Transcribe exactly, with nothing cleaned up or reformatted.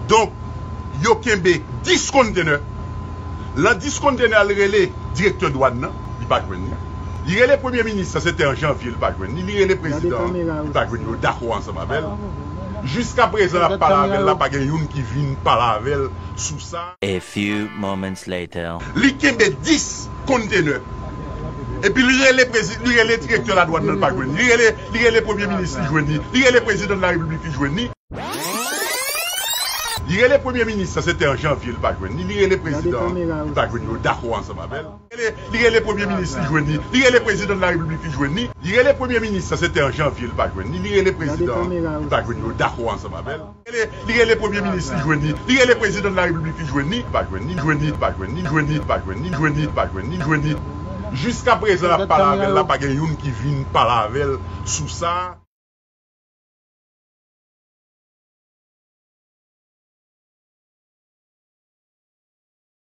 Donk, yo kenbe dis kontenè. Lan dis kontenè, li rele direktè dwàn nan, li pa jwenn li. Li rele premye minis lan, se te an janvye, li pa jwenn li. Li rele prezidan, li pa jwenn li. Yo dakò ansanm avè l. Jiska prezan, l ap pale avè l la, pa gen youn ki vin pale avè l sou sa. A few moments later. Li kenbe dis kontenè. Epi li rele prezi-, li rele direktè ladwàn nan, li pa jwenn li. Li rele, li rele premye minis, li jwenn li. Li rele prezidan de la repiblik, li jwenn li. Li rele premye minis lan, se te an janvye, li pa jwenn li. Li rele prezidan, li pa jwenn li. Yo dakò ansanm avè l. Li rele, li rele premye minis, li jwenn li. Li rele prezidan de la repiblik, li jwenn li. Li rele premye minis lan, se te an janvye, li pa jwenn li. Li rele prezidan, li pa jwenn li. Yo dakò ansanm avè l. Li rele, li rele premye minis, li jwenn li. Li rele prezidan de la repiblik, li jwenn li. Pa jwenn li, jwenn li, pa jwenn li, jwenn li, pa jwenn li, jwenn li, pa jwenn li, jwenn li. Jiska prezan, l ap pale avè l la, pa gen youn ki vin pale avè l sou sa.